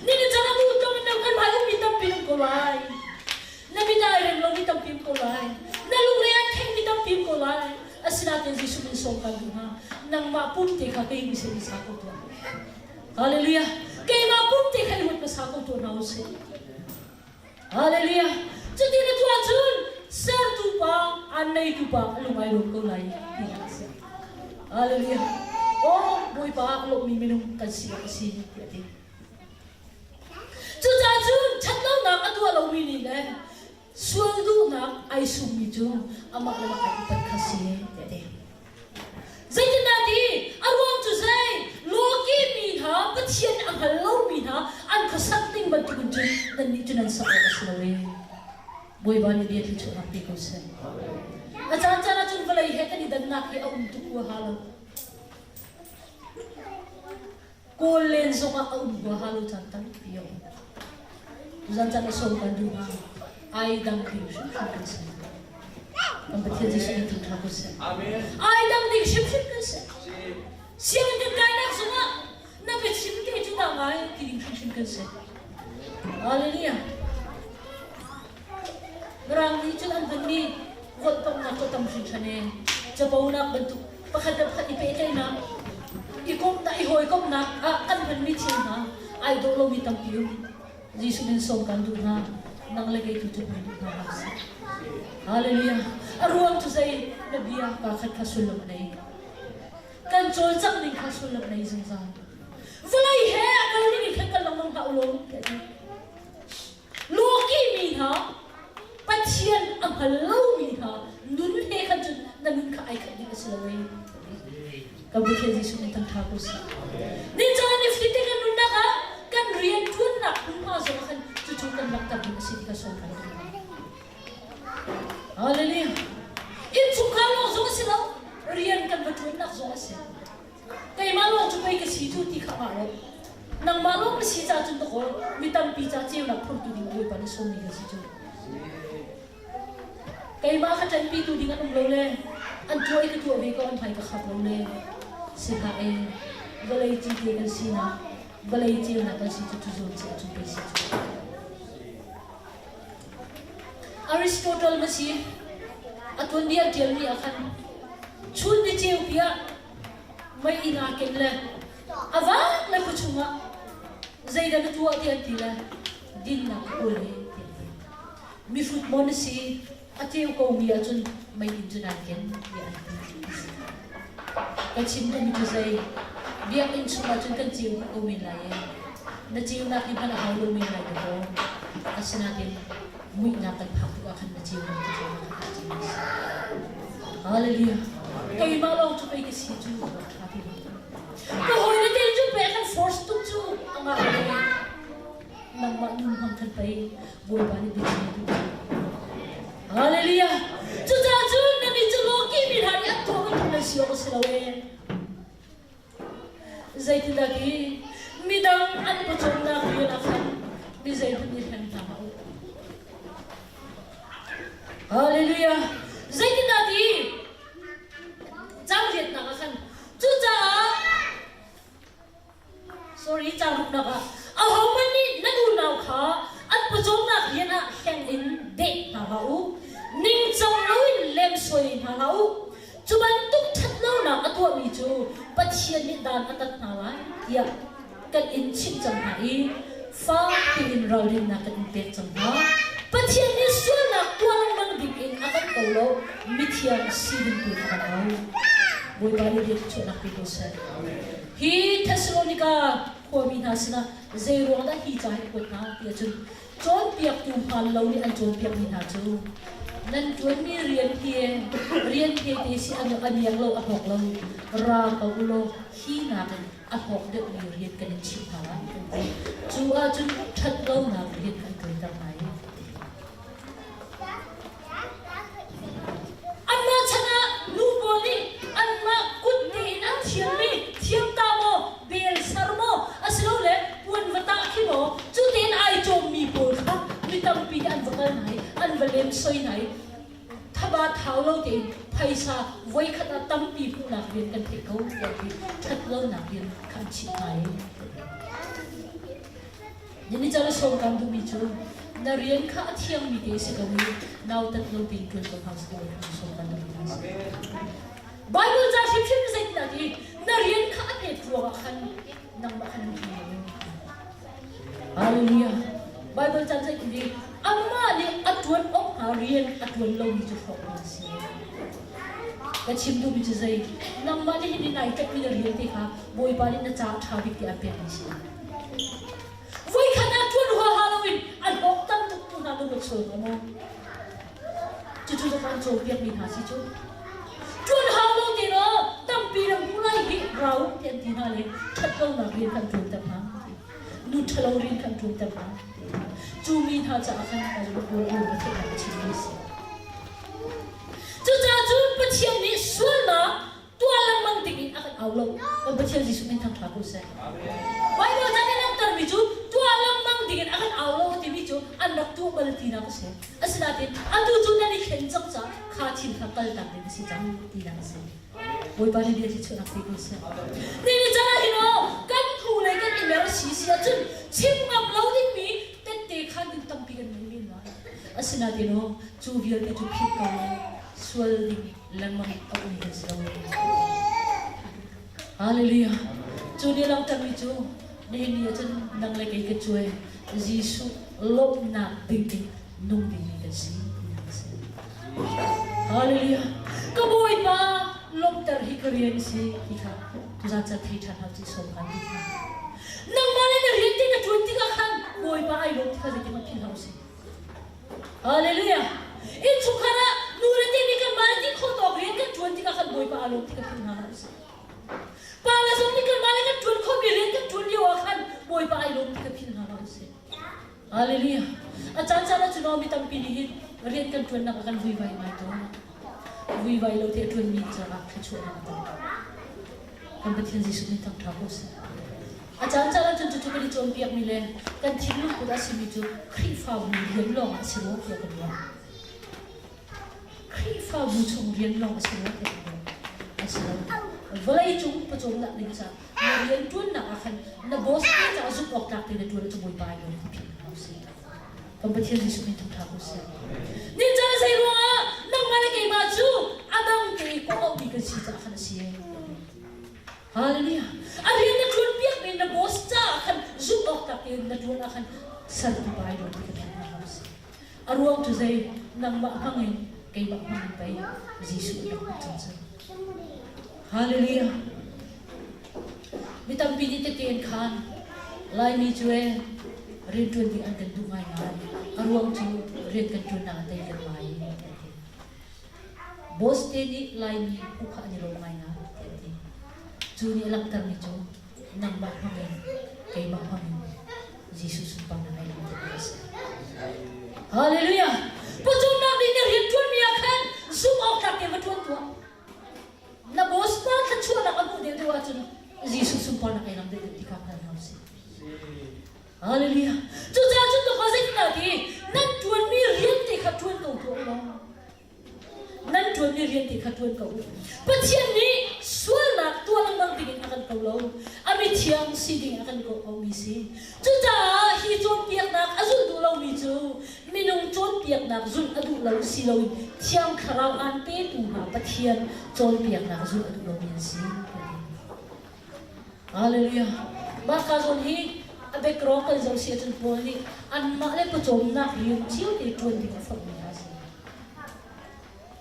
Ni cang a bu tlawm in kan hmai ummi tampi um ko lai. Na mit ai rem lomi tampi um ko lai. Na lungre an thengmi tampi um ko lai. Asinain Jesuh min sawm kan duh hna. Nangmah pum te kha kei mi sin i sa ko tuah. Hallelujah. Keimah pum te kha i ruat hmasa ko tuah hna usih. Hallelujah! Cuti na tuah cun sertu pa, aan neitu pa a lung ai lawm ko lai ti a si. Hallelujah! Oh, Bawipa a lawmmi minung kan si awk a si tiah a ti. Cucaah cun ṭhatlonak a tuah lomi nih le sual duhnak ai summi cu amah le mah ai upat kha si tiah a ti. Zeitindah ti? A ruang cu zei? Lawki mi hna, Pathian a hngal lomi hna an khuasak ding bantukin cun nannih cu nan sak awk a si lo ee. Bawipa nih bia thluachuahnak pe ko seh. A caan caan ah cun vawlei he kan i dannak hi a um tuk huaha lo. Kawl len zongah a um huaha lo caan tampi a um. Tuzan caan a sawm kan duh hnga. Ai dang ding hrimhrim kan si. Kan Pathian Jesuh nih thangṭha ko seh. Amen. Ai dang ding hrimhrim kan si. Sianginn kan kainak zongah na biachim te cu dah ngai ti ding hrimhrim kan si. Hallelujah. Mirang nih cun an hmanmi volhpamhnak cu tam hringhran ee. Caponak bantuk pakhat le pakhat i pehtlaihnak, i komhnak, i hawikomhnak ah kan hmanmi thil hna ai dawh lomi tampi um. Jesuh min sawm kan duh hna. Nang le kei tu cu hman duh hna hlah sih. Hallelujah. A ruang cu zei na bia kaa khat kha sullam a nei. Kan cawlcangh ning kha sullam a nei zungzal. Vawlei he a kal ding i khan kan lengmang hlah u law tiah ti. Lawki mi hna Pathian a hngal lomi hna nun he khan cun na nun kha ai khat ding a si lo ei. Kan Pathian Jesuh nih thangṭha ko seh. Nicaan ni fite kan nunnak ah kan rian ṭuannak hmunhma zong ah khan cucu kan langhter ding a si ti kha sawm kan duh. Hallelujah. Innchungkhar lawng zong a si lo, rian kan va ṭuannak zong a si. Keimah lawng cu pei ka si cu ti kha ngah lo. Nangmah lawng na si ca cun dakaw mi tampi ca ceunak phurtu ding Bawipa nih sawmmi kan si cu. Keimah ka ṭanpitu ding an um lo le an tuah i ka tuah ve ko an hmai ka khap lo le si hlah ee vawlei cite kan sinak vawlei ceunak kan si cu cu zawn ci cu pei si cu. Aristotle na si a tuanbia ṭialmi ah khan chun ni ceupi ah mei inn aa ken le a vak le khua chungah zeidah na tuah ti an ti le dinnak a kawl he ti an ti. Mihrut maw na si a ceu komi ahcun mei inn cu nai ken tiah an ti. Ka chim duhmi cu zei? Biakinn chungah cun kan ceu ko men lai e. Na ceunak hi hman a hau lo men lai dakaw. Asinain muihnak kan phak tikah khan na ceunak cu tlawm a ceu a si. Hallelujah. Keimah lawng cu pei ka si cu rak ṭha ti lo. Ka hawile te cu pei a kan force tuk cu a ngah lo. Nangmah nun hmang khan pei Bawipa nih biachim a duh. Hallelujah. Cucaah cun nannih cu lawki mi hna nih an tuah bantuk nan si awk a si lo ee. Zeitindah ti midang an pawcawmnak rian ah khan mi zeihmanh nih hleng hna hlah u. Hallelujah. Zeitindah ti cang riatnak ah khan cucaah Sorry, caang ah ahohmanh nih nan unau kha an pawcawmnak rian ah hleng in deh hna hlah u. Ningcang loin lemsoi hna hlah u. Cu bantuk ṭhatlonak a tuahmi cu Pathian nih dan a tat hna lai tiah kan in chimh cang hna i fak piin ralrinnak kan in pek cang hna. Pathian nih sualnak tuah lengmang dingin a kan ko lo, mithiang si ding tu a kan auh. Bawipa nih bia chuahnak pe ko seh. Hi Thessalonika khuami hna sinah zei ruang dah hi ca hi a kuat hna ti ahcun cawnpiaktu hmaan lo nih an cawnpiakmi hna cu nan ṭuanmi rian hi rian hmete si a niang lo a hlawk lo ra ko u law hi nakin a hlawk deuhmi rian kan in chimh hna lai an ti. Cu ahcun ṭhat lonak rian an ṭuanter hna i Anmah chan ah nu pawl nih anmah kut tein an thiammi thiamta maw, bel ser maw, asilole puan va tah khi maw, cu tein ai cawmmi pawl kha mi tampi nih an va kal hna i an va lemsoi hna i thaba thau lo tein phaisa voikhat ah tampi hmuhnak rian kan theih ko tiah ti ṭhat lonak rian kha an chimh hna i Ni cal sawm kan duhmi cu na rian kha a thiangmi te si ko i nautat lo tein ṭuan ko hna seh law sawm kan duhmi hna si. Bible ca hrimhrim zeitindah ti na rian kha a pet ruangah khan nangmah khan an ṭuan lo. Hallelujah. Bible caan zeitin ti amah nih a ṭuan awk hnga rian a ṭuan lomi cu hrawk a si. Ka chim duhmi cu zei nangmah nih hin nai ṭekmi na rian te kha Bawipa nih na caah ṭha bik ti an pekmi si. Voikhat ah ṭuan huaha loin an hlawk tam tuk tu hna lung sual hnga maw? Cucu zong an cawnpiakmi hna si cu. Ṭuan hau lo te law tampi ram hmu lai hi rau ti an ti hna le ṭhat lonak rian kan ṭuanter hna. Nu ṭhalo rian kan ṭuanter hna. Cu mi hna caah khan a lung a theihnak a chimmi a si. Cucaah cun Pathian nih sualnak tuah lengmang dingin a kan au lo. Kan Pathian Jesuh min thangṭha ko seh. Bible ca nih langhtermi cu tuah lengmang dingin a kan au lo a timi cu an rak tuah bal tinak a si. Asinain atu cu nan i thlen cang caah kha thil kha kaltak ding a si cang tinak a si. Bawipa nih bia chuahnak pe ko seh. Ni caan ah hin aw kan hnu lei kan i mer si si ahcun chim ngam lo dingmi tette khan ding tampi kan ngei men lai. Asinain aw cu vialte cu philh ko sual ding lengmang a um kan si lo. Hallelujah. Cu nih langhtermi cu nihin ni ahcun nang le kei ka cuai Jesuh lawmhnak ding in nung dingmi kan si tinak a si. Hallelujah. Ka Bawipa lawmhter hi ka rian a si ti kha tuzan ca thei ṭhan hau ci sawm kan duh hna. Nangmah le na rian te na ṭuan tikah khan Bawipa ai lawm ti kha zeitin philh hau si. Hallelujah. Innchungkhar ah nu le te nih kanmah le ti khawh tawk rian kan ṭuan tikah khan Bawipa aa lawm ti kan philh hna hlah usih. Pa le zong nih kanmah le kan ṭuan khawhmi rian kan ṭuan lio ah khan Bawipa ai lawm ti kan philh hna hlah usih. Hallelujah. A caan caan ah cun mi tampi nih hin rian kan ṭuannak ah kan vuivai ngai tawn. Vuivai lo te a ṭuanmi caah thluachuahnak a tam. Kan Pathian Jesuh nih thangṭha ko seh. A caan caan ahcun cucu kan i cawnpiakmi le kan thinlung put a simi cu Khrihfabu rian lawng a si maw tiah kan ruah. Khrihfabu chung rian lawng a si maw tiah kan ruah. A si lo. Vawleicung pawcawmnak ding caah na rian ṭuannak ah khan na boss te caah zumh awk tlak tein na ṭuan cu Bawipa ai lawm ti philh hna usih. Kan Pathian Jesuh min thangṭha ko seh. Nicaan zei ruangah nangmah le keimah cu a dang te i kawh auhmi kan si caah khan a si. Hallelujah. A rian na ṭuan piak men na boss caah khan zumh awk tlak tein na ṭuan ah khan sertu pa ai lawm ti ka philh hna hlah usih. A ruang cu zei nangmah hmang in keimah hmang in pei Jesuh a rak cang cu. Hallelujah. Mi tampi nih tete an khaan. Laimi cu ee rianṭuan ding an kan duh ngaingai. A ruang cu rian kan ṭuannak ah tei kan lai an ti. Boss te nih Laimi hmuh kha an i lawm ngaingai an ti. Cu nih a langhtermi cu nangmah hmangin keimah hmangin Jesuh sunparnak ai langhtermi a si. Hallelujah! Pawcawmnak nih na rian ṭuanmi ah khan zumh awk tlak tein va ṭuan tuah. Na boss pa thluachuahnak a hmuh deuh deuh ahcun Jesuh sunparnak ei lang deuh deuh ti kha hngal hna usih. Hallelujah. Cucaah cun ka zeitindah ti nan ṭuanmi rian te kha ṭuan ko tuah u law nan ṭuanmi rian te kha ṭuan ko u. Pathian nih sualnak tuah lengmang dingin a kan ko lo. A mithiang si ding a kan kawh komi si. Cucaah hi cawnpiaknak a zulh duh lomi cu minung cawnpiaknak zulh a duh lo si loin Thiang Thlarau aan petu hna Pathian cawnpiaknak zulh a duh lomi an si. Hallelujah. Mah ka zawn hi a background kan zoh si ahcun Paul nih anmah le pawcawmnak rian cio te ṭuan ding a forhmi hna a si.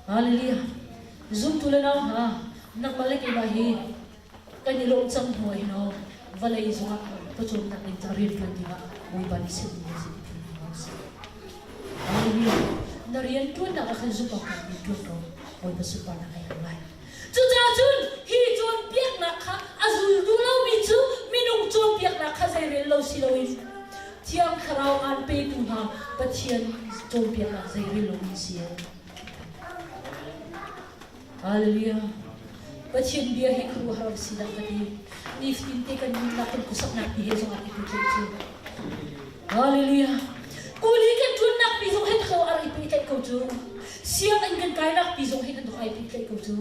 Hallelujah. Zumtu le nau hna, nangmah le keimah hi kan i lawm cang hnu ah hin aw vawlei zongah pawcawmnak ding ca rianṭuan dingah Bawipa nih simmi a si ti hna usih. Hallelujah. Na rianṭuannak ah khan zumh awk tlakmi ṭuan ko. Bawipa sunparnak ai lang lai. Cucaah cun hi cawnpiaknak kha a zul duh lomi cu minung cawnpiaknak kha zeirel lo si loin Thiang Thlarau aan petu hna Pathian cawnpiaknak zeirel lomi si. Hallelujah. Pathian bia hi khuaruahhar si dah ka ti. Nifatin te kan nunnak kan khuasaknak pi he zong ah i pehtlaih cu. Hallelujah. Kuli kan ṭuannak pi zong he tho ar i pehtlaih ko cu. Sianginn kan kainak pi zong he kan ai pehtlaih ko cu.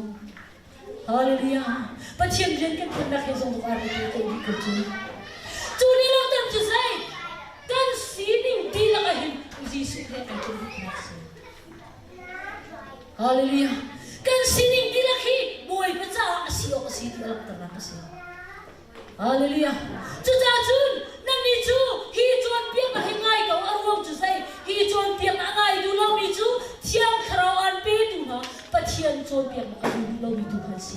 Hallelujah. Pathian rian kan ṭuannak he zong ar i pehtlaih dih ko cu. Cu ni langhter cu zei? Kan sining dihlak ah hin Jesuh he ai tel dihnak si. Hallelujah. Kan sining dihlak hi Bawipa caah a si awk a si ti a langhternak a si. Hallelujah. Cucaah cun nannih cu hi cawnpiaknak hi ngai ko a ruang cu zei hi cawnpiaknak a ngai duh lomi cu Thiang Thlarau aan petu hna Pathian cawnpiaknak a duh duh lomi tu khan si.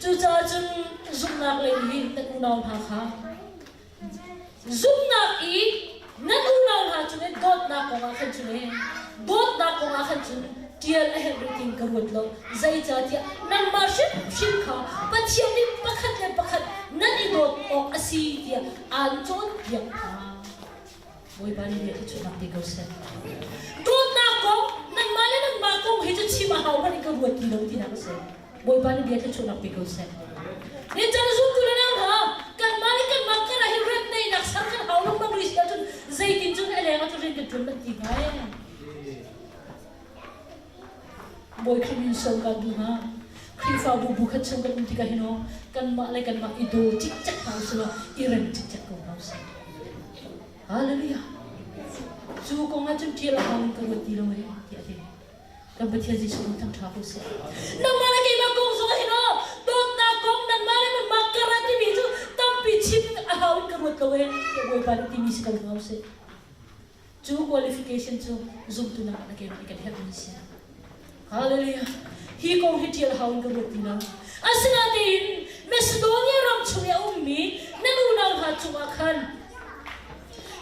Cucaah cun zumhnak lei hi nan unau hna kha Zumhnak i nan unau hna cung i dawtnak kongah khan cun ee, dawtnak kongah khan cun ṭial a herh rih tiin ka ruat lo. Zeicahtiah nangmah hrimhrim kha Pathian nih pakhat le pakhat nan i dawt awk a si tiah aan cawnpiak hna. Bawipa nih bia thluachuahnak pe ko seh. Dawtnak kong nangmah le nangmah kong hi cu chim a hau hmanh in ka ruat ti lo tinak a si. Bawipa nih bia thluachuahnak pe ko seh. Nincang zumtu le nau hna, kanmah le kanmah kar ah hin remdaihnak ser kan hau lengmang rih si ahcun zeitin cun a leng ah cun rian kan ṭuan manh ti hnga ee. Bawi Khrih min sawm kan duh hna. Khrihfabu bu khat chung kan um tikah hin aw kanmah le kanmah i daw cikcek hna usih law i rem cikcek ko hna usih. Hallelujah. Cu kong ah cun ṭial a hau in ka ruat ti lo ee tiah a ti. Kan Pathian Jesuh in thangṭha ko seh. Nangmah le keimah kong zong ah hin aw dawtnak kong nangmah le nangmah kar ah timi cu tampi chim a hau in ka ruat lo ee tiah Bawipa nih timi si ko hna usih. Cu qualification cu zumtu nangmah le keimah nih kan herhmi a si. Hallelujah. Hi kong hi ṭial hau in ka ruat ti lo. Asinain Macedonia ram chung i a ummi nan unau hna cungah khan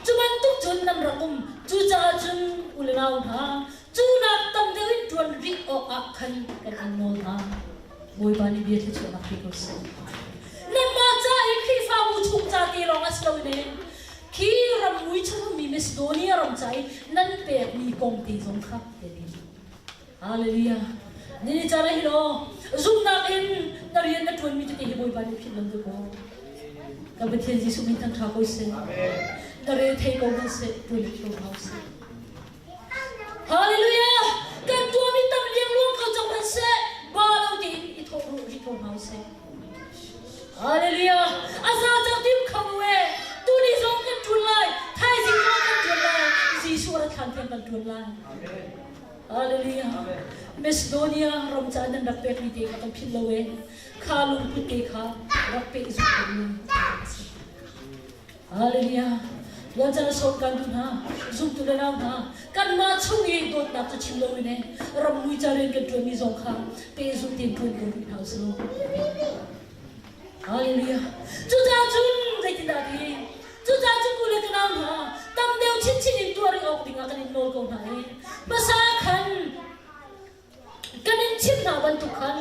cu bantuk cun nan rak um. Cucaah cun u le nau hna, cu nak tam deuh in ṭuan rih awkah khan kan in nawl hna. Bawipa nih bia thluachuahnak pe ko seh. Nanmah ca i Khrihfabu chung ca te lawng a si loin khi ram mui chung ummi Macedonia ram ca i nan pekmi kong te zong kha te Hallelujah. Nini cara hi law zumhnak in na rian na ṭuanmi tete hi Bawipa nih philh lo ko. Kan Pathian Jesuh min thangṭha ko seh. Na re thei ko hmanh seh, ṭuan ko hau seh. Hallelujah! Kan tuahmi tam liangluang ko cang hmanh seh, ba lo tein i thawh rih ko hna usih. Hallelujah! A za cang tim kho e. Tuni zong kan ṭuan lai, thaizing zong kan ṭuan lai, Jesuh a rat hlan tiang kan ṭuan lai. Hallelujah! Macedonia ram ca nan rak pekmi te kha kan philh lo e. Kha lungput te kha rak peh zuk ko u. Hallelujah! Tuancan a sawm kan duh hna, zumtu le nau hna, kanmah chung i dawtnak cu chim loin e, rammui ca rian kan ṭuanmi zong kha pehzulh tein ṭuan ko rih hna usih law. Hallelujah. Cucaah cun zeitindah ti? Cucaah cun u le ka nau hna, tam deuh chinchin in tuah rih awk dingah kan in nawl ko hna i hmasa khan Kan in chimh hna bantuk khan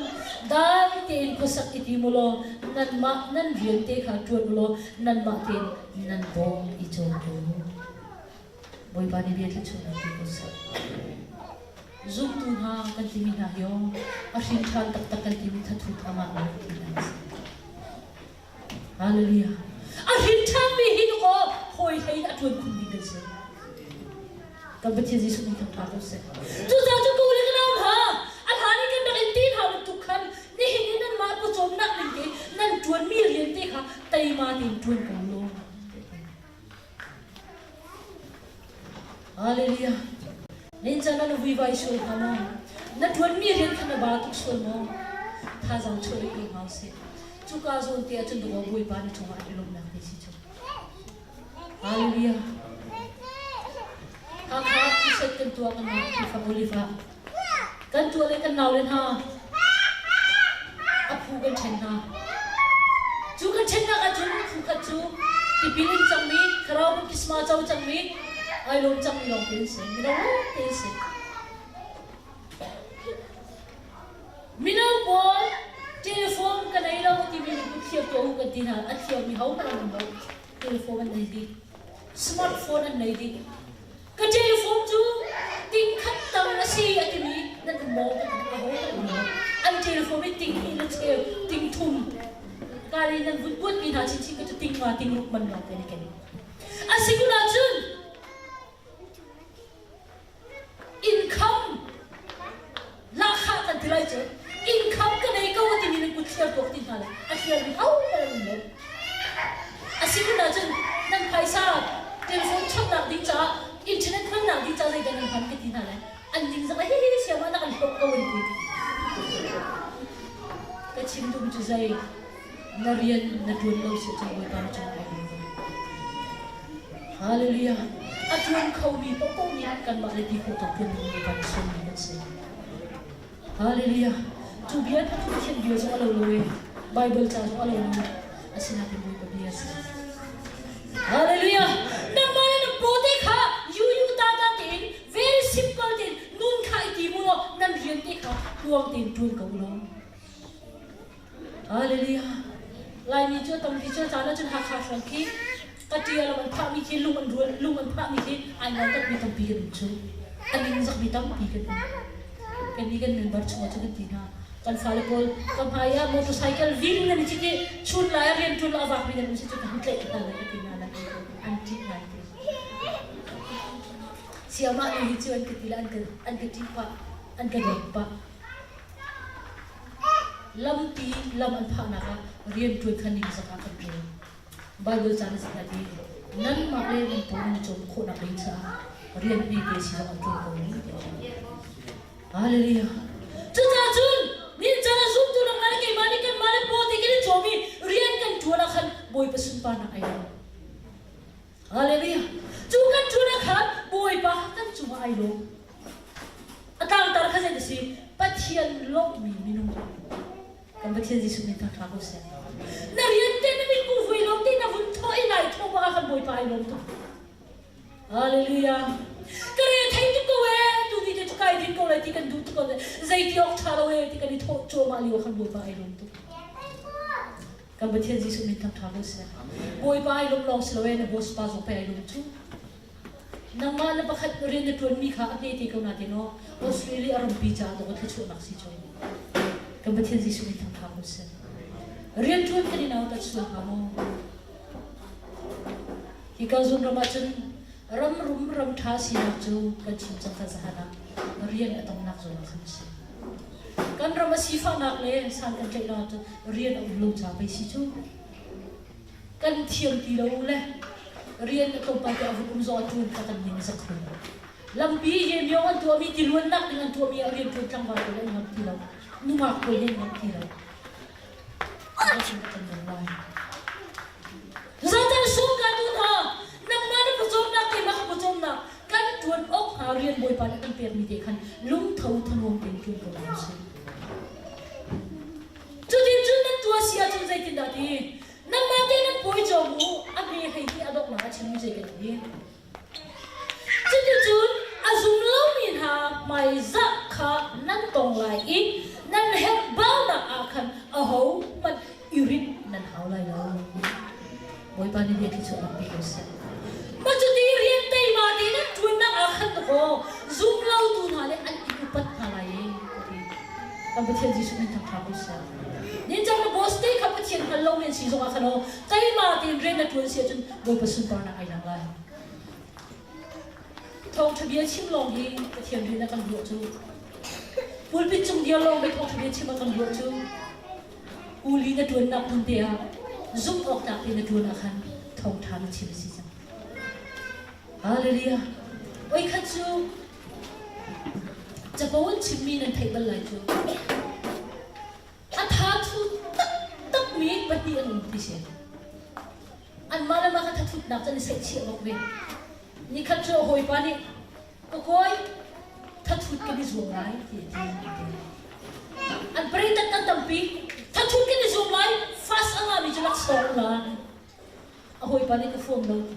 dai tein khuasak i tim u law nanmah nan rian te kha ṭuan u law nanmah tein nan bawm i cawm u. Bawipa nih bia thluachuahnak pe ko seh. Zumtu hna kan timi hna hi a hrin ṭhan taktak kan timi thathut a ngah lo ti hna a si. Hallelujah. A hrin ṭhanmi hi dawkaw hawi hlei in a ṭuan khun ding kan si. Kan Pathian Jesuh nih thangṭha ko seh. Cucaah cu ko le ka nau hna, a hlan i kan rak in ti hna bantuk khan nihin i nanmah pawcawmnak ning te nan ṭuanmi rian te kha teima tein ṭuan ko law. Hallelujah. Nin caan ah na vuivai sual hnga maw? Na ṭuanmi rian kha na ba tuk sual maw? Thazaang chuah rih ko hna usih. Cuka zawn te ahcun dawh Bawipa na cungah an i lawmhnak te si cu. Hallelujah. Hakha crusade kan tuah kan ngah Khrihfa Olive ah. Kan tuah le kan nau le hna a phu kan ṭhen hna. Cu kan ṭhennak ahcun phu khat cu tipil in cangmi, thlarau baptisma co cangmi, ai lawm cangmi lawng te an si. Mino te an si. Mino pawl telephone ka nei lo timi nih kut thliar tuah u kan ti hna. A thliarmi ho hmanh an um lo. Telephone an nei dih. Smartphone an nei dih. Ka telephone cu tingkhat tang a si a timi nan um maw? Ka ti aho kan um lo. An telephone i ting hnih le cheu, ting thum. Kari nan vun kuatmi hna chinchin ka cu ting nga ting ruk man lawng te ni ken. A si kun ahcun income lahkhah kan ti lai cu income ka nei ko a timi nan kut thliar tuak ti hna le a thliarmi ho hmanh an um lo. A si kun ahcun nan phaisa telephone chawnhnak ding caah internet hmannak ding caah zeidah nan hman ka ti hna lai. An ning zak hi hi siam ah na kan hlawk ko an ti. Ka chim duhmi cu zei na rian na ṭuan lo si cun Bawipa na cung ai lung Hallelujah. A ṭuan khomi paohpaoh nih kanmah le ti khawh tawk ṭuan ding Bawipa na sawmmi kan si. Hallelujah. Cu bia kha Pathian bia zong a lo lo e. Bible ca zong a lo lo. Asinain Bawipa bia a si. Hallelujah. Nangmah le na paw te kha yu yu ta ta tein very simple tein nun kha i ti mu law nan rian te kha tluang tein ṭuan ko law. Hallelujah. Laimi cu tampi cu caan ahcun Hakha hrawng khi kaṭial an phahmi khi lung an rual lung an phahmi khi ai nautatmi tampi kan um cu. A ningzakmi tampi kan um. Kannih kan member chungah cu kan ti hna. Kan fale pawl ka hmai ah motorcycle vin nan i cit i chun lai ah rian ṭuan a vakmi nan um si cu ka han tlaih hna lai ka ti hna lai. An ṭih ngai te. Siamah nu hi cu an ka ti le an ka an ka ṭih pah, an ka dawt pah. Lampi lam an phahnak ah rianṭuan kha ningzak ah kan rel. Baibal ca na hna ti nanmah le nan paw nan i cawm khawhnak ding caah rian hmete si zong an ṭuan ko ni. Hallelujah. Cucaah cun nincan a zumtu nangmah le keimah nih kanmah le paw te kan i cawm i rian kan ṭuan ah khan Bawipa sunparnak ai lo. Hallelujah. Cu kan ṭuan ah khan Bawipa kan cungah ai lawm. A tlangtar kha zei a si? Pathian lawmhmi minung. Kan Pathian Jesuh min thangṭha ko seh. Na rian te na mit vui lawm ti na vun thawh i nai thawh bak ah khan Bawipa ai lawm tuk. Hallelujah. Ka re thei tuk ko ee tu ni te cu kai din ko lai ti kan duh tuk ko zei ti awk ṭha lo ee ti kan i thawh cuahmah lio khan Bawipa ai lawm tuk. Kan Pathian Jesuh min thangṭha ko seh. Bawipa ai lawm lawng si lo ee na boss pa zong pei ai lawm cu. Nangmah na pakhat rian na ṭuanmi kha a hmete ko nain aw Australia a rampi caah dawh thluachuahnak si cu. Kan Pathian Jesuh min thangṭha ko seh. Rian ṭuan kan i nautat sual hnga maw? Hika zun ram ahcun ram rum ram ṭha sinak cu kan chim cang kha zahan ah rian a tongnak zawn ah khan a si. Kan ram a sifahnak le san kan tlaih lo ahcun rian a um lo ca pei si cu. Kan thiam ti lo le rian a tlawmpal te a vun um zong a ṭuan kha kan ning a zak kho. Lampi yemyong an tuahmi tiluannak ding an tuahmi ah rian ṭuan tlangval pawl an ngam ti lo. Nungak pawl nih an ngam ti lo. Kan nung lai. Zatan sum ka tu hna nangmah na pacu. Rian Bawipa nih kan pekmi te khan lungtho thanuam tein ṭuan ko hna usih. Cuticun nan tuah si ahcun zeitindah ti? Nanmah te nan pawi cawm u, a hme hei ti a donghnak a chimmi zei kan ti? Cuticun a zum lomi hna hmaizah kha nan tong lai i nan herhbaunak ah khan ahohmanh i rinh nan hau lai lo. Bawipa nih bia khi cu rak pe ko seh. Mah cuti rian teima te nan ṭuannak ah khan dakaw zum lotu hna le an i upat hna lai e ka ti. Kan Pathian Jesuh min thangṭha ko seh. Nincang na boss te kha Pathian hngal lo men si zongah khan aw teima tein rian na ṭuan si ahcun Bawipa sunparnak ai lang lai. Thawngṭha bia chim lawng hi Pathian rian a kan ruah cu. Pulpit cung dir lawng hi thawngṭha bia chim a kan ruah cu. Kuli na ṭuannak hmun te ah zumh awk tlak te na ṭuan ah khan thawngṭha na chim a si cang. Hallelujah. Oi khat cu capo an chimmi nan theih bal lai cu. A tha thu taktakmi pahnih an um ti si. Anmah le mah kha thathutnak cu an i seihchiah bak ve. Nikhat cu a hawipa nih Ka kawi, thathut kan i zuam lai ti a ti. An paritat kan tampi. Thathut kan i zuam lai, fast a ngami cu laksawng la. A hawipa nih ka fuam lo ti.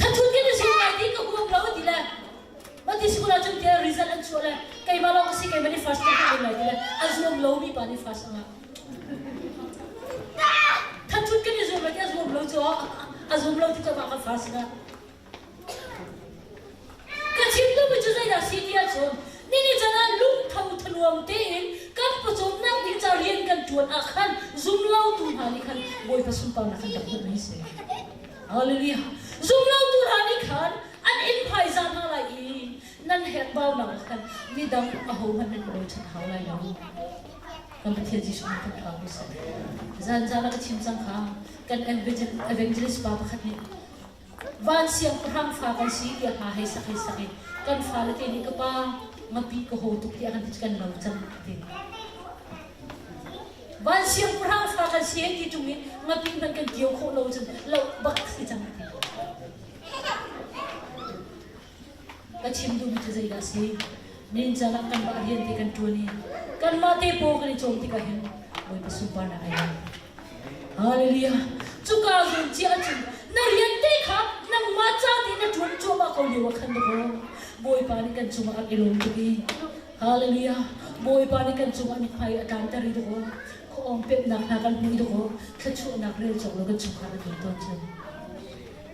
Thathut kan i zuam lai ti ka huam lo ti le mati sikul ahcun tiah result an chuah le keimah lawng ka si keimah nih first ka hmuh lai ti le a zuam lomi pa nih first a ngah. Thathut kan i zuam lai ti a zuam lo cu a zuam lo ti cu amah ka first ngah. Ka chim duhmi cu zeidah si ti ahcun nini can ah lungtho thanuam tein kan pawcawmnak ding ca rian kan ṭuan ah khan zumlotu hna nih khan Bawipa sunparnak khan rak hmuh mi si. Hallelujah. Zumlotu hna nih khan an in hmaizah hna lai i nan herhbaunak ah khan midang ahohmanh nan bochan hau lai lo. Kan Pathian Jesuh nih kan hau seh. Zan zan ah ka chim cang kha kan evangelist pa pakhat nih Van siangpahrang fa kan si tiah hla hei sak hei sak i kan fale te nih ka pa ngapi ka haw tuk tiah kan ti kan lo cang ti. Van siangpahrang fa kan si hei ti ṭung i ngapi hmanh kan kio khawh lo cun loh bak si cang ti. Ka chim duhmi cu zeidah si? Nin caan ah kanmah rian te kan ṭuan i kanmah te paw kan i cawm tikah hin Bawipa sunparnak ai lang. Hallelujah. Cuka zawn cia ahcun na rian te kha nangmah ca te na ṭuan cuahmah ko lio ah khan na kaw. Bawipa nih kan cungah a i lawm tuk i Hallelujah. Bawipa nih kan cungah mithmai a tlanter i dakaw. Khuaawng pemhnak hna kan hmuh i dakaw. Thluachuahnak rel cawk lo kan chungkhar an tawn tawn cun.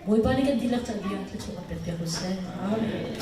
Bawipa nih kan dihlak ca bia thluachuah kan pek piak ko seh. Amen.